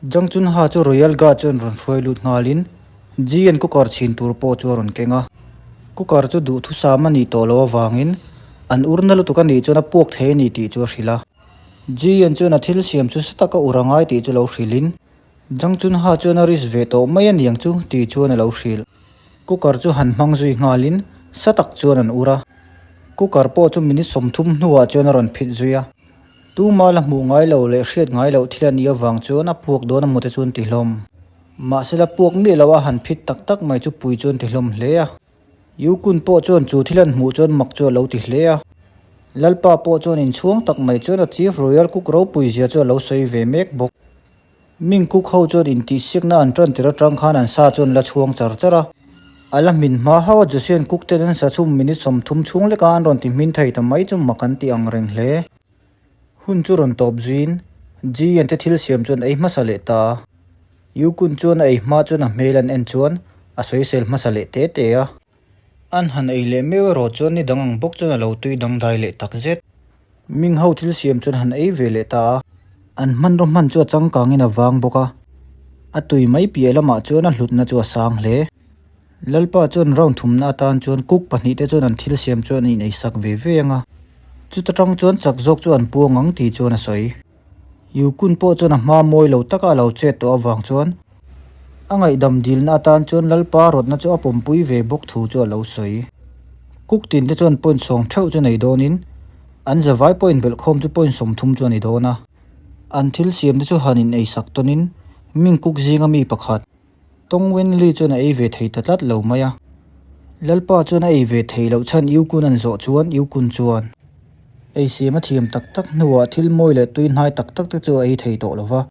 Jang Chun Ha chu Royal Guard chuan rawn hruai lut nghalin Ji-a'n cooker chhin tur pawh chu a rawn keng a. Cooker chu duhthusam a nih tawh loh avangin an urna lutuk a nih chuan a puak thei a ni tih chu a hrilh a. Ji-a'n chuan a thil siam chu sa taka ur a ngai tih chu lo hrilhin Jang Chun Ha chuan a risk ve tawh mai a niang chu tih chuan a lo hrilh. Cooker chu han hmang zui nghalin sa tak chuan an ur a. Cooker pawh chu minute 30 hnuah chuan a rawn phit zui a. Tuma la hmuh ngai lo leh hriat ngai loh thil a nih avang chuan a puak dawn a mawte chuan ti hlawm. Mahse la puak miah lo a han phit tak tak mai chu pui chuan ti hlawm hle a. Yukun pawh chuan chu thil an hmuh chuan mak chu a lo ti hle a. Lalpa pawh chuan inchhuang tak mai chuan a Chief Royal Cook ropui zia chu a lo sawi ve mek bawk. Ming Cook ho chuan intihsiakna an tan tir atang khan an sa chuan la chhuang char char a. A la hmin hma hauh a Joseon Cook ten an sa chhum minute 30 chhung leka an rawn ti hmin thei ta mai chu mak an ti ang reng hle. Hun chu rawn tawp zuiin Ji Yan te thil siam chuan ei hmasa leh ta a. Yu Kun chuan a ei hma chuan a hmel an en chuan a sawisel hmasa leh te te a. An han ei leh meuh erawh chuan ni dang ang bawk chuan a lo tui dangdai leh tak zet. Ming ho thil siam chuan han ei ve leh ta a. An hmanraw hman chu a changkangin a vang bawk a, a tui mai piah lamah chuan a hlutna chu a sang hle. Lalpa chuan round thumna atan chuan cook pahnihte chuan an thil siam chu an ineisak ve ve ang a, chuta tang chuan chak zawk chu an puang ang tih chuan a sawi. Yukun pawh chuan a hma mawi lo taka a lo chet tawh avang chuan a ngaihdam dilna atan chuan Lalpa rawtna chu a pawmpui ve bawk thu chu a lo sawi. Cook tin te chuan point sawm theuh chu nei dawnin an zavai point belhkhawm chu point 30 chu a ni dawn a. An thil siam te chu han in eisak tawnin Ming Cook zinga mi pakhat Tong Wen Li chuan a ei ve thei ta tlat lo mai a. Lalpa chuan a ei ve thei loh chhan Yu Kun an zawh chuan Yu Kun chuan ei siam a thiam tak tak hnuah thil mawi leh tui hnai tak tak te chu a ei thei tawh lo va.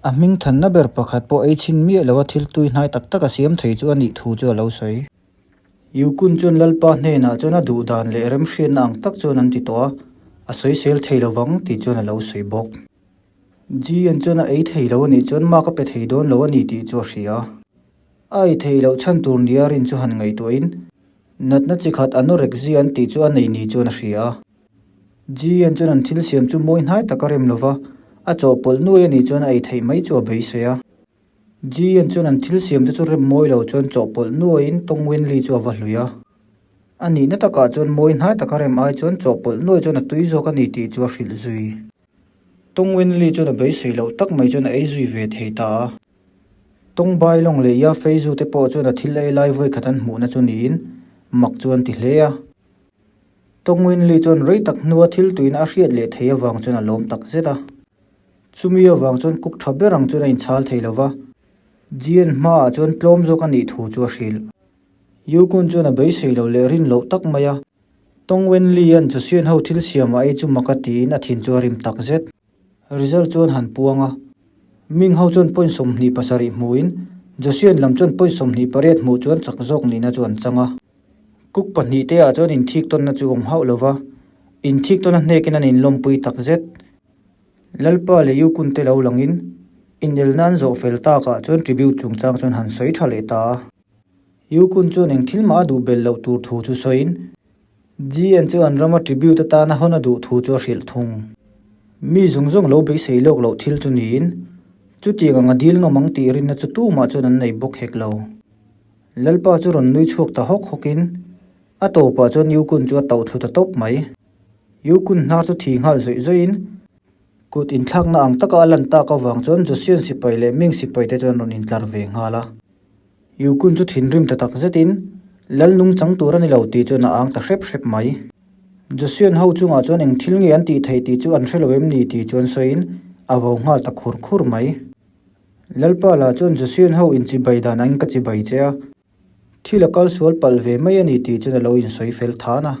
A hming thanna ber pakhat pawh ei chhin miah lo a thil tui hnai tak tak a siam thei chu a nih thu chu a lo sawi. Yu Kun chuan Lalpa hnenah chuan a duh dan leh remhriatna ang tak chuan an ti tawh a, a sawisel thei lo vang tih chuan a lo sawi bawk. Ji-an chuan a ei thei lo a nih chuan mark a pe thei dawn lo a ni tih chu a hria a. A ei thei loh chhan tur nia rin chu han ngaihtuahin natna chi khat anorexia an tih chu a nei ni chuan a hria a. Ji-an chuan an thil siam chu mawi hnai tak a rem lo va, a chawhpawlh nuai a nih chuan a ei theih mai chu a beisei a. Ji-an chuan an thil siam te chu rem mawi lo chuan chawhpawlh nuaiin Tong Wenli chu a va hlui a. A nihna takah chuan mawi hnai taka rem ai chuan chawhpawlh nuai chuan a tui zawk a ni tih chu a hrilh zui. Tong Wenli chuan a beisei loh tak mai chuan a ei zui ve thei ta a. Tong Bai Long leh Ya Fei Zu te pawh chuan a thil ei lai vawi khat an hmuhna chu niin mak chu an ti hle a. Tong Wenli chuan rei tak hnua thil tuina a hriat leh thei avang chuan a lawm tak zet a. Chumi avang chuan cook tha ber ang chuan a inchhal thei lo va, Jian hmaah chuan tlawm zawk a nih thu chu a hrilh. Yu Kun chuan a beisei loh leh rin loh tak mai a. Tong Wen Li-a'n Joseon ho thil siam a ei chu mak a tiin a thin chu a rim tak zet. Result chuan han puang a. Ming ho chuan point 27 hmuin Joseon lam chuan point 28 hmuh chuan chak zawk nihna chu an chang a. Cook pahnih te ah chuan inthik tawnna chu awm hauh lo va, inthik tawn a hnekin an inlawmpui tak zet. Lalpa leh Yu Kun te lo langin inelna an zawh fel takah chuan tribute chungchang chuan han sawi tha leh ta a. Yu Kun chuan eng thil mah a duh belh loh tur thu chu sawiin, GN chu an rama tribute atana hawn a duh thu chu a hrilh thung. Mi zawng zawng lo beisei lawk loh thil chu niin, chutiang anga dil ngam ang tih rinna chu tumah chuan an nei bawk hek lo. Lalpa chu rawn nui chhuak ta hawk hawkin, a tawpah chuan Yu Kun chu a tauh thlu ta tawp mai. Yu Kun hnar chu thi nghal zawih zawihin, kut inthlakna ang taka a lan tak avang chuan Joseon sipai leh Ming sipai te chuan rawn intlar ve nghal a. Yukun chu thinrim ta tak zetin, Lal nung chang tur a ni lo tih chuan a ang ta hrep hrep mai. Joseon ho chungah chuan eng thil nge an tih theih tih chu an hre lo em ni tih chuan sawiin a vo nghal ta khur khur mai. Lalpa lah chuan Joseon ho inchibai dan angin ka chibai che a, thil a kal sual palh ve mai a ni tih chuan a lo insawi fel than a.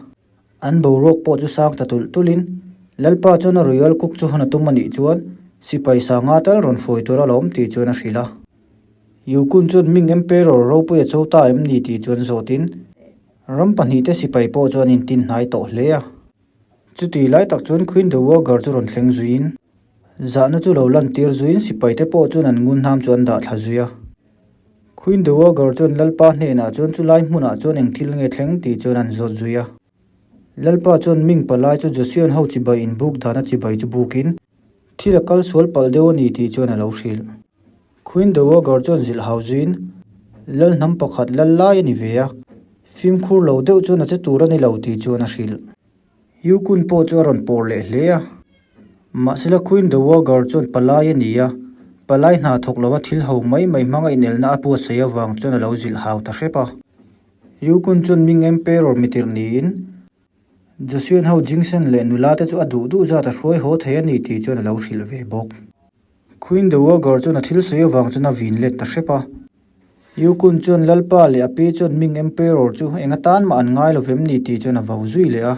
An boruak pawh chu sang ta tulh tulhin, Lalpa chuan a Royal Cook chu hawn a tum a nih chuan sipai sanga tal rawn hruai tur alawm tih chuan a hrilh a. Yukun chuan Ming Emperor ropui a cho ta em ni tih chuan zawtin ram pahnihte sipai pawh chuan intin hnai tawh hle a. Chuti lai tak chuan Queen Dowager chu rawn thleng zuiin zahna chu lo lantir zuiin sipaite pawh chuan an ngun hnam chu an dah thla zui a. Queen Dowager chuan Lalpa hnenah chuan chulai hmunah chuan eng thil nge thleng tih chuan an zawt zui a. Lalpa chuan Ming palai chu Joseon ho chibai inbuk dana chibai chu bukin thil a kal sual palh deuh a ni tih chuan a lo hrilh. Queen Dowager chuan zilh hau zuiin, Lal hnam pakhat lal lai a ni ve a, fimkhur lo deuh chuan a che tur a ni lo tih chuan a hrilh. Yukun pawh chu a rawn pawr leh hle a. Mahsela Queen Dowager chuan palai a ni a, palai hna thawk lova thil ho mai mai hmanga inelna a buatsaih avang chuan a lo zilh hau ta hrep a. Yukun chuan Ming Emperor mitirh niin Joseon ho Jingsen leh nula te chu a duh duh zat a hruai haw thei a ni tih chuan a lo hrilh ve bawk. Queen Dowager chuan a thil sawi avang chuan a vin let ta hrep a. Yukun chuan Lalpa leh a pi chuan Ming Emperor chu eng atan mah an ngai lo vem ni tih chuan a vo zui leh a.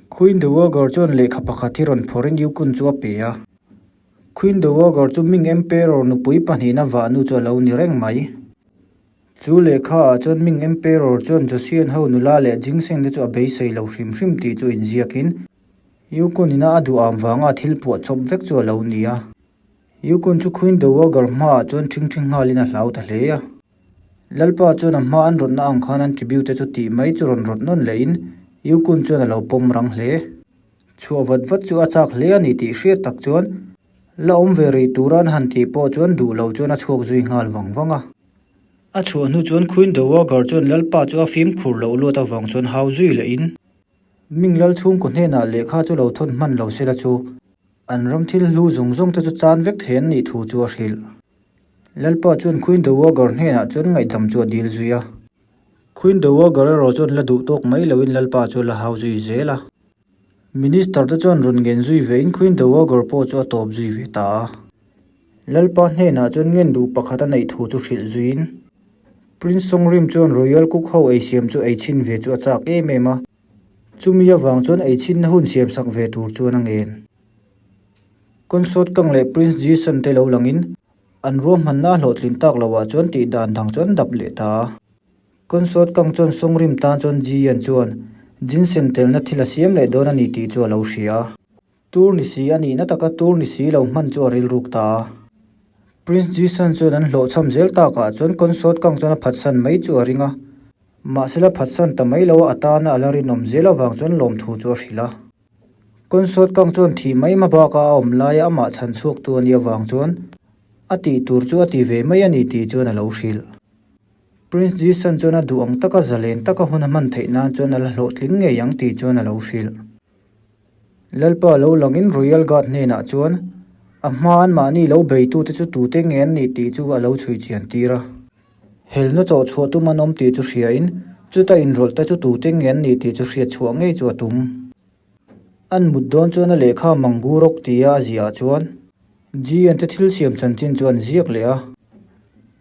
Queen Dowager chuan lehkha pakhat hi rawn phawrhin Yukun chu a pe a. Queen Dowager chu Ming Emperor nupui pahnihna vahnu chu a lo ni reng mai. Chu lehkha ah chuan Ming Emperor chuan Joseon ho nula leh Jingseng te chu a beisei lo hrim hrim tih chu inziakin Yukon ina a duh am vanga thil puah chawp vek chu a lo ni a. Yukon chu Queen Dowager hmaah chuan ṭhingṭhi nghalin a hlau ta hle a. Lalpa chuan a hma an rawtna ang khan an tribute te chu tih mai chu rawn rawt nawn lehin Yukon chuan a lo pawm rang hle. Chhuah vat vat chu a chak hle a ni tih hriat tak chuan la awm ve rih tura an han tih pawh chuan duh lo chuan a chhuak zui nghal vang vang a. A chhuah hnu chuan Queen Dowager chuan Lalpa chu a fimkhur loh luat avang chuan hau zui lehin Ming lal chhungkaw hnenah lehkha chu lo thawn hman lo sela chu an ram thil hlu zawng zawng te chu chan vek thei an nih thu chu a hrilh. Lalpa chuan Queen Dowager hnenah chuan ngaihdam chu a dil zui a. Queen Dowager erawh chuan la duh tawk mai loin Lalpa chu a la hau zui zel a. Minister te chuan rawn ngen zui vein Queen Dowager pawh chu a tawp zui ve ta a. Lalpa hnenah chuan ngen duh pakhat a neih thu chu hrilh zuiin Prince Songrim chuan Royal Cook ho ei siam chu ei chhin ve chu a chak em em a, chumi avang chuan ei chhinna hun siam sak ve tur chuan a ngen. Consort Kang leh Prince Jason te lo langin an ruahmanna a hlawhtlin tak loah chuan tih dan dang chu an dap leh ta a. Consort Kang chuan Songrim tan chuan Jian chuan ginseng telna thil a siam leh dawn a ni tih chu a lo hria a. Tur ni si a nihna taka tur ni si lo hman chu a rilruk ta a. Prince Jason chuan an hlawhchham zel takah chuan Consort Kang chuan a phatsan mai chu a ring a. Mahsela phatsan ta mai lo a atana a la rinawm zel avang chuan lawmthu chu a hrilh a. Consort Kang chuan thih mai hma baka a awm laia amah chhan chhuaktu a nih avang chuan a tih tur chu a ti ve mai a ni tih chuan a lo hrilh. Prince Jason chuan a duh ang taka zalen taka hun a hman theih nan chuan a la hlawhtling ngei ang tih chuan a lo hrilh. Lalpa lo langin Royal Guard hnenah chuan a hma anmahni lo beitute chu tute nge an nih tih chu a lo chhui chian tir a. Helna chawh chhuah tum an awm tih chu hriain chuta inrawlh te chu tute nge an nih tih chu hriat chhuah ngei chu a tum. An mut dawn chuan a lehkha Mangurok tia a ziah chuan Jian te thil siam chanchin chu an ziak leh a.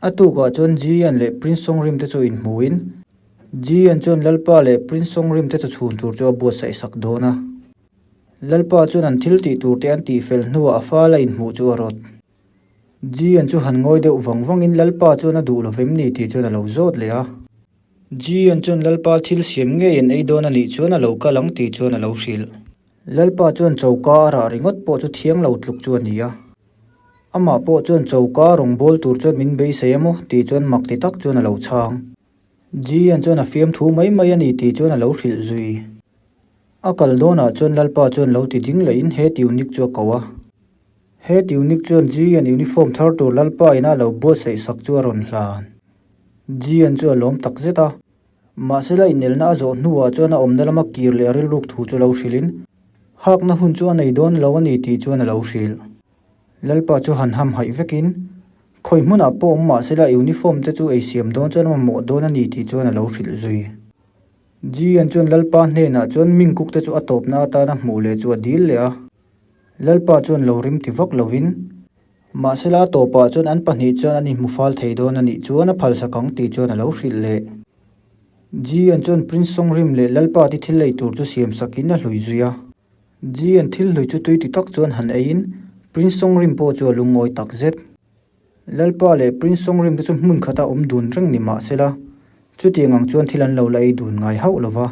A tukah chuan Jian leh Prince Songrim te chu inhmuin Jian chuan Lalpa leh Prince Songrim te chu chhun tur chu a buatsaih sak dawn a. Lalpa chuan an thil tih tur te an tih fel hnuah a fala inhmuh chu a rawt. Jian chu han ngawi deuh vang vangin Lalpa chuan a duh lo vem ni tih chuan a lo zawt leh a. Jian chuan Lalpa thil siam ngei an ei dawn a nih chuan a lo kal ang tih chuan a lo hrilh. Lalpa chuan choka a rah ringawt pawh chu thiang lo tluk chu a ni a. Amah pawh chuan choka rawngbâwl tur chuan min beisei a maw tih chuan mak ti tak chuan a lo chhang. Jian chuan a fiamthu mai mai a ni tih chuan a lo hrilh zui. A kal dawnah chuan Lalpa chuan lo ti ding lehin he tunic chu a ko a. He tunic chuan Jian uniform thar tur Lalpa ina lo buatsaih sak chu a rawn hlan. Jian chu a lawm tak zet a. Mahsela inelna a zawh hnuah chuan a awmna lama kir leh a rilruk thu chu lo hrilhin, Hakna hun chu a nei dawn lo a ni tih chuan a lo hrilh. Lalpa chu han ham haih vekin, Khawi hmunah pawh awm mahsela uniform te chu ei siam dawn chuan a mamawh dawn a ni tih chuan a lo hrilh zui. Jian chuan Lalpa hnenah chuan Mingkuk te chu a tawpna atana hmuh leh chu a dil leh a. Lalpa chuan lo rim ti vak lovin, Mahsela a tawpah chuan an pahnih chuan an inhmu fal thei dawn a nih chuan a phalsak ang tih chuan a lo hrilh leh. Jian chuan Prince Songrim leh Lalpa ti thil ei tur chu siam sakin a hlui zui a. Jian thil hlui chu tui ti tak chuan han eiin Prince Songrim pawh chu a lungawi tak zet. Lalpa leh Prince Songrim te chu hmun khata awm dun reng ni mahsela chutiang ang chuan thil an lo la ei dun ngai hauh lo va.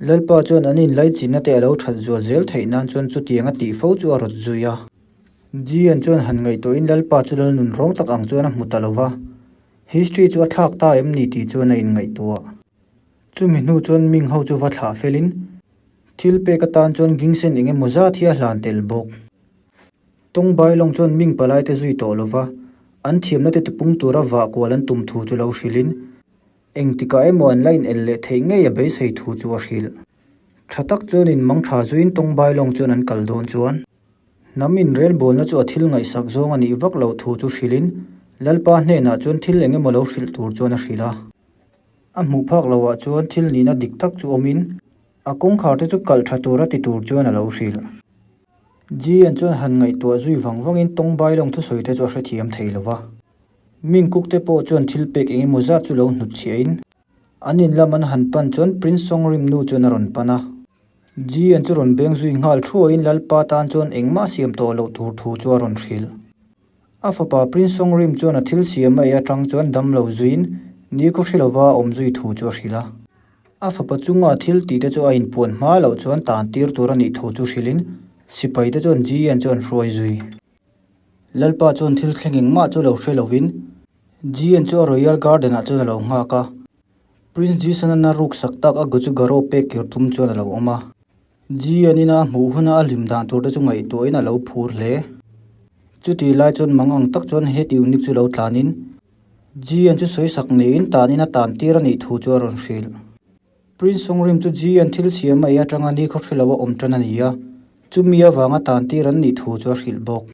Lalpa chuan an inlaichinna te a lo that zual zel theih nan chuan chutiang a tih fo chu a rawt zui a. Jian chuan han ngaihtuahin Lalpa chu lal nun rawng tak ang chuan a hmu ta lo va, history chu a thlak ta em ni tih chuan a inngaihtuah. Chumi hnu chuan Ming ho chu va thlah felin thil pek atan chuan ginseng eng emaw zat hi a hlan tel bawk. Tawng Bailawng chuan Ming palai te zui tawh lo va. An thiamna te tipung tura vah kual an tum thu chu lo hrilhin, engtikah emaw an la inel leh theih ngei a beisei thu chu a hrilh. Tha tak chuan in mang tha zuiin Tawngbai lawng chuan an kal dawn chuan, hnam inrelbawlna chu a thil ngaihsak zawng a nih vak loh thu chu hrilhin Lalpa hnenah chuan thil eng emaw lo hrilh tur chuan a hrilh a. A hmuh phak loah chuan thil nihna dik tak chu awmin a kawngkhar te chu kalh tha tura ti tur chuan a lo hrilh. Jian chuan han ngaihtuah zui vang vangin Tawngbai lawng thusawi te chu a hrethiam thei lo va. Mingkuk te pawh chuan thil pek eng emaw zat chu lo hnutchhiahin an in lam an han pan chuan Prince Songrim nu chuan a rawn pan a. Jian chu rawn beng zui nghal thuaiin Lalpa tan chuan engmah siam tawh loh tur thu chu a rawn hrilh. A fapa Prince Songrim chuan a thil siam a ei atang chuan dam lo zuiin nikhaw hre lova a awm zui thu chu a hrilh a. A fapa chunga thil tih te chu a inpuan hma loh chuan tan tir tur a nih thu chu hrilhin sipai te chuan Jian chu an hruai zui. Lalpa chuan thil thleng engmah chu lo hre lovin Jian chu a Royal Garden ah chuan a lo nghak a. Prince Jisan a na ruk sak tak a Guchu Garo pek kir tum chuan a lo awm a. Jian ina a hmuh huna a hlim dan tur te chu ngaihtuahin a lo phur hle. Chutih lai chuan mang ang tak chuan he tiunik chu lo tlanin Jian chu sawi sak niin tanin a tan tir a nih thu chu a rawn hrilh. Prince Songrim chu Jian thil siam a ei atanga ni khaw hre lo a awm tan a ni a, chumi avanga tan tir an nih thu chu a hrilh bawk.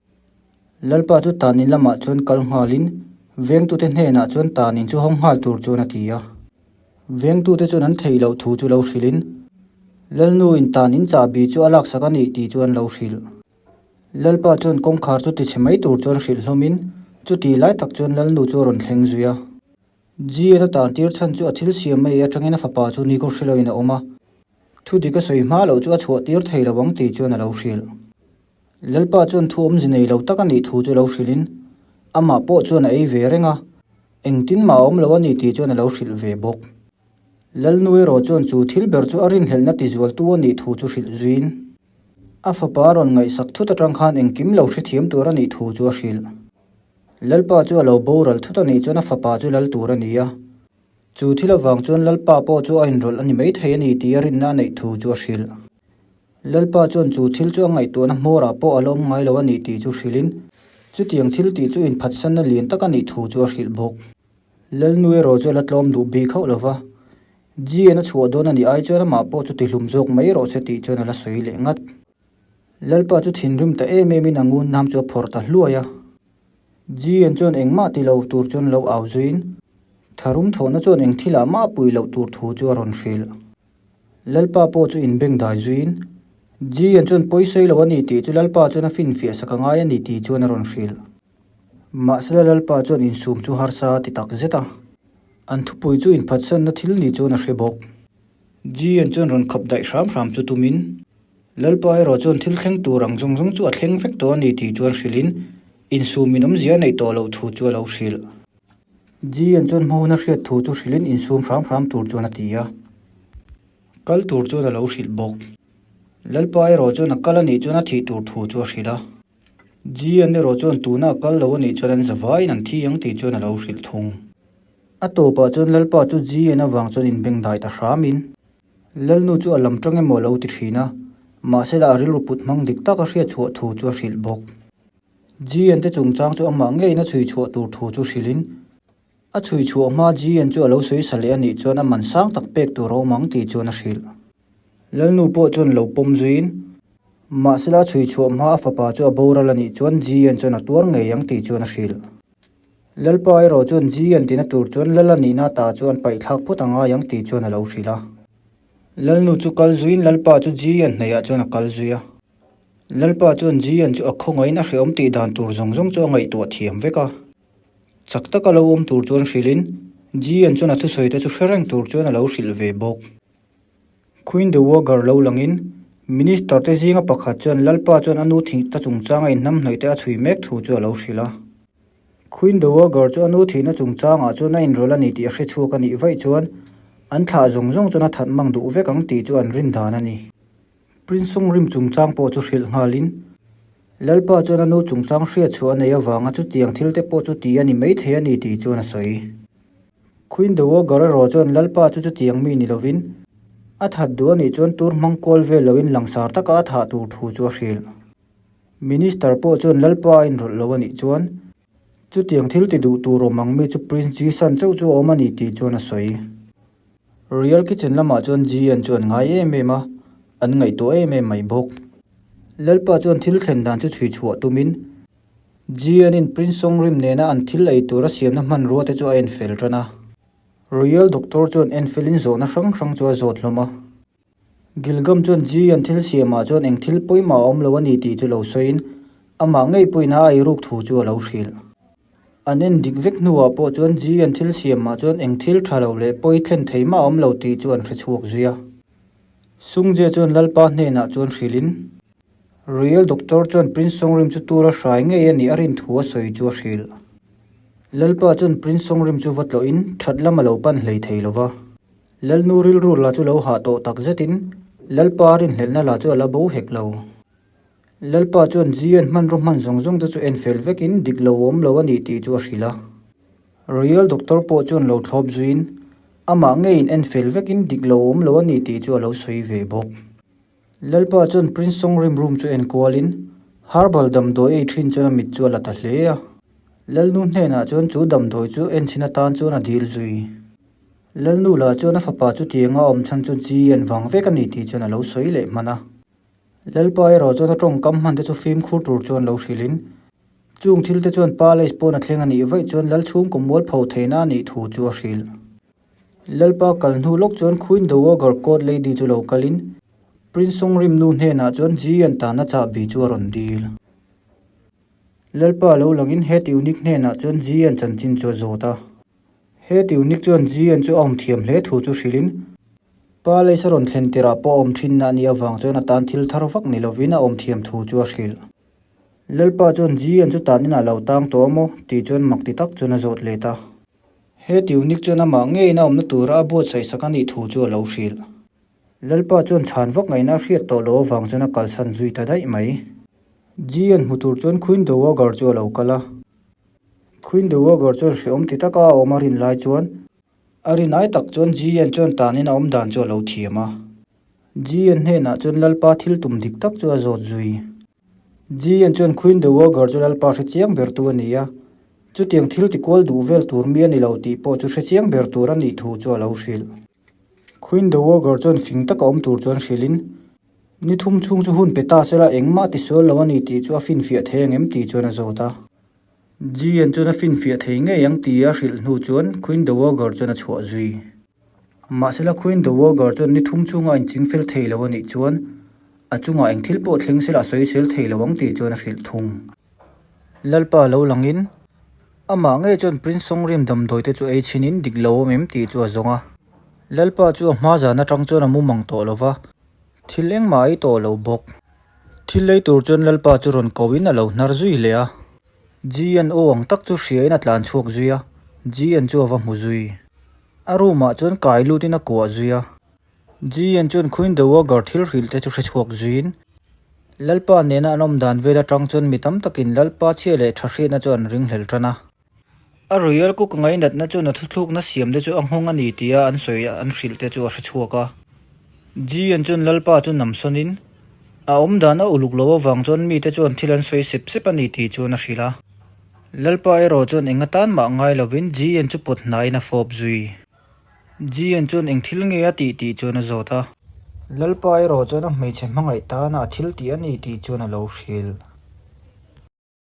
Lalpa chu tanin lamah chuan kal nghalin vengtute hnenah chuan tanin chu hawng nghal tur chuan a ti a. Vengtute chuan an theih loh thu chu lo hrilhin, Lalnuin tanin chahbi chu a laksak a nih tih chu an lo hrilh. Lalpa chuan kawngkhar chu tichhe mai tur chuan hrilh hlawmin, chutih lai tak chuan Lalnu chu a rawn thleng zui a. Jian a tan tir chhan chu a thil siam mai atangin a fapa chu nikhaw hriloin a awm a, thu dik a sawi hma loh chu a chhuah tir thei lo ang tih chuan a lo hrilh. Lalpa chuan thu awmze nei lo tak a nih thu chu lo hrilhin, amah pawh chuan a ei ve reng a, engtin mah a awm lo a ni tih chuan a lo hrilh ve bawk. Lalnu erawh chuan chu thil ber chu a rinhlelhna tizualtu a nih thu chu hrilh zuiin, a fapa a rawn ngaihsak thut atang khan engkim lo hrethiam tur a nih thu chu a hrilh. Lalpa chu a lo boral thut a nih chuan a fapa chu lal tur a ni a, chu thil avang chuan Lalpa pawh chu a inrawlh a ni maithei a ni tih a rinna a neih thu chu a hrilh. Lalpa chuan chu thil chu a ngaihtuahna hmawrah pawh a la awm ngai lo a nih tih chu hrilhin, chutiang thil tih chu inphatsanna lian tak a nih thu chu a hrilh bawk. Lalnu erawh chu a la tlawm duh bik hauh lo va, Jian a chhuah dawn a nih ai chuan amah pawh chu tihlum zawk mai rawh se tih chuan a la sawi leh ngat. Lalpa chu thinrim ta em emin a ngun nam chu a phawrh ta hluai a. Jian chuan engmah ti lo tur chuan lo au zuiin, tharum thawhna chuan eng thilah mah a puih loh tur thu chu a rawn hrilh. Lalpa pawh chu inbeng dai zuiin, Jian chuan pawi sawi lo a ni tih chu Lalpa chuan a finfiah sak a ngai a ni tih chuan a rawn hrilh. Mahsela Lalpa chuan insum chu harsa a ti tak zet a, an thupui chu inphatsanna thil ni chuan a hre bawk. Jian chuan rawn khap daih hram hram chu tumin, Lalpa erawh chuan thil thleng tur ang zawng zawng chu a thleng vek tawh a ni tih chuan hrilhin, insum in awmzia a neih tawh loh thu chu a lo hrilh. Jian chuan hma huna hriat thu chu hrilhin insum hram hram tur chuan a ti a, kal tur chuan a lo hrilh bawk. Lalpa erawh chuan a kal a nih chuan a thih tur thu chu a hrilh a. Jian erawh chuan tuna a kal lo a nih chuan an zavaiin an thi ang tih chuan a lo hrilh thung. A tawpah chuan Lalpa chu Jian avang chuan inbengdai ta hramin Lalnu chu a lam tang emaw a lo ti thin a, mahsela a rilru put hmang dik tak a hriat chhuah thu chu a hrilh bawk. Jian te chungchang chu amah ngeiin a chhui chhuah tur thu chu hrilhin, a chhui chhuah hma Jian chu a lo sawi sa leh a nih chuan a man sang tak pek tur a awm ang tih chuan a hrilh. Lalnu pawh chuan lo pawm zuiin, mahsela a chhui chhuah hma a fapa chu a boral a nih chuan Jian chuan a tuar ngei ang tih chuan a hrilh. Lalpa erawh chuan Jian tina tur chuan lal a nihna ta chu an paihthlak phawt a ngai ang tih chuan a lo hrilh a. Lalnu chu kal zuiin Lalpa chu Jian hnaihah chuan a kal zui a. Lalpa chuan Jian chu a khawngaihin a hreawm tih dan tur zawng zawng chu a ngaihtuah thiam vek a. Chak taka lo awm tur chuan hrilhin Jian chuan a thusawi te chu hre reng tur chuan a lo hrilh ve bawk. Queen de Wager lo langin Minister te zinga pakhat chuan Lalpa chuan a nu thihna chungchanga inhnamhnawih te a chhui mek thu chu a lo hrilh a. Queen de Wager chu a nu thihna chungchangah chuan a inrawlh a ni tih a hre chhuak a nih vaih chuan an thlah zawng zawng chuan a that mang duh vek ang tih chu an rin dan a ni. Prince Songrim chungchang pawh chu hrilh nghalin, Lalpa chuan a nu chungchang hriat chhuah a nei avanga chutiang thil te pawh chu ti a ni maithei a ni tih chuan a sawi. Queen Dowager erawh chuan Lalpa chu chutiang mi ni lovin, a that duh a nih chuan tur hmang kual vel loin langsar taka a thah tur thu chu a hrilh. Minister pawh chuan Lalpa a inrawlh lo a nih chuan. Chutiang thil ti duh tur awm ang mi chu Prince Jisan chauh chu a awm a ni tih chuan a sawi. Royal Kitchen lamah chuan Jian chu an ngai em em a, an ngaihtuah em em mai bawk. Lalpa chuan thil thlen dan chu chhui chhuah tumin Jian-in Prince Songrim nena an thil ei tura siamna hmanrua te chu a enfel tan a. Royal Doctor chuan enfelin zawhna hrang hrang chu a zawt hlawm a. Gilgam chuan Jian thil siamah chuan eng thil pawimah a awm lo a ni tih chu lo sawiin amah ngei pawhin a eiruk thu chu a lo hrilh. An en dik vek hnuah pawh chuan Jian thil siamah chuan eng thil tha lo leh pawi thlen thei mah a awm lo tih chu an hre chhuak zui a. Sungje chuan Lalpa hnenah chuan hrilhin Royal Doctor chuan Prince Songrim chu tura hrai ngei a nih a rin thu a sawi chu a hrilh. Lalpa chuan Prince Songrim chu va tlawhin that lam a lo pan hlei thei lo va. Lalnu rilru la chu lo hah tawh tak zetin Lalpa rinhlelhna la chu a la bo hek lo. Lalpa chuan Zion hmanraw hman zawng zawng te chu en fel vekin dik lo awm lo a nih tih chu a hrilh a. Royal Doctor pawh chuan lo thlawp zuiin amah ngeiin en fel vekin dik lo awm lo a nih tih chu a lo sawi ve bawk. Lalpa chuan Prince Songrim room chu en kualin herbal damdawi ei thin chuan a mit chu a la ta hle a. Lalnu hnenah chuan chu damdawi chu enchhin atan chuan a dil zui. Lalnu lah chuan a fapa chu tianga a awm chhan chu Ji an vang vek a ni tih chuan a lo sawi leh hman a. Lalpa erawh chuan a tawngkam hman te chu fimkhur tur chuan lo hrilhin chung thil te chuan palace pawn a thleng a nih vaih chuan lal chhungkaw mualpho theihna a nih thu chu a hrilh. Lalpa kal hnu lawk chuan Queen Dowager Court Lady chu lo kalin Prince Songrim nu hnenah chuan Ji an tana chahbi chu a rawn dil. Lalpa lo langin he Tunic hnenah chuan Ji an chanchin chu a zawt a. He Tunic chuan Ji an chu a awm thiam hle thu chu hrilhin Palace a rawn thlen tirah pawh a awm thinna a nih avang chuan a tan thil thar vak ni lovin a awm thiam thu chu a hrilh. Lalpa chuan Ji an chu tan inah lo tang tawh a maw? tih chuan mak ti tak chuan a zawt let a. He Tunic chuan amah ngeiin a awmna tura a buatsaih sak a nih thu chu a lo hrilh. Lalpa chuan chhan vak ngaihna a hriat tawh loh avang chuan a kalsan zui ta daih mai. Ji an hmu tur chuan Queen Dowager chu a lo kal a. Queen Dowager chuan hrehawm ti taka a awm a rin lai chuan a rin ai tak chuan Ji an chuan tanin a awm dan chu a lo thiam a. Ji an hnenah chuan Lalpa thil tum dik tak chu a zawt zui. Ji-an chuan Queen Dowager chu Lalpa hre chiang ber tu a ni a, chutiang thil ti kual duh vel tur mi a ni lo tih pawh chu hre chiang ber tur a nih thu chu a lo hrilh. Queen Dowager chuan fing taka awm tur chuan hrilhin, Ni thum chhung chu hun pe ta sela engmah ti sual lo a ni tih chu a finfiah thei ang em tih chuan a zawt a. Ji-an chuan a finfiah thei ngei ang tih a hrilh hnu chuan Queen Dowager chuan a chhuah zui. Mahsela Queen Dowager chuan ni thum chhunga a inching fel thei lo a nih chuan a chungah eng thil pawh thleng sela a sawi sel thei lo ang tih chuan a hrilh thung. Lalpa lo langin amah ngei chuan Prince Songrim damdawi te chu ei chhinin dik lo awm em tih chu a zawng a. Lalpa chu a hma zan atang chuan a mumang tawh lo va, thil engmah a ei tawh lo bawk. Thil ei tur chuan Lalpa chu rawn koin a lo hnar zui leh a. GNO ang tak chu hriain a tlan chhuak zui a, GN chu a va hmu zui. A room ah chuan kai lutin a kuah zui a. GN chuan Queen Dowager thil hrilh te chu hre chhuak zuiin Lalpa nena an awm dan vel atang chuan mi tam takin Lalpa chhia leh tha hriatna chu an ringhlel tan a. A Royal Cook ngainatna chuan a thuthlukna siam te chu a nghawng a ni tia an sawi an hrilh te chu a hre chhuak a. GN chuan Lalpa chu namsawnin a awm dan a uluk lo avang chuan mite chuan thil an sawi sep sep a ni tih chuan a hrilh a. Lalpa erawh chuan eng atan mah ngai lovin GN chu pawt hnaiin a fawp zui. GN chuan eng thil nge a tih tih chuan a zawt a. Lalpa erawh chuan a hmeichhe hmangaih tana a thil tih a ni tih chuan a lo hrilh.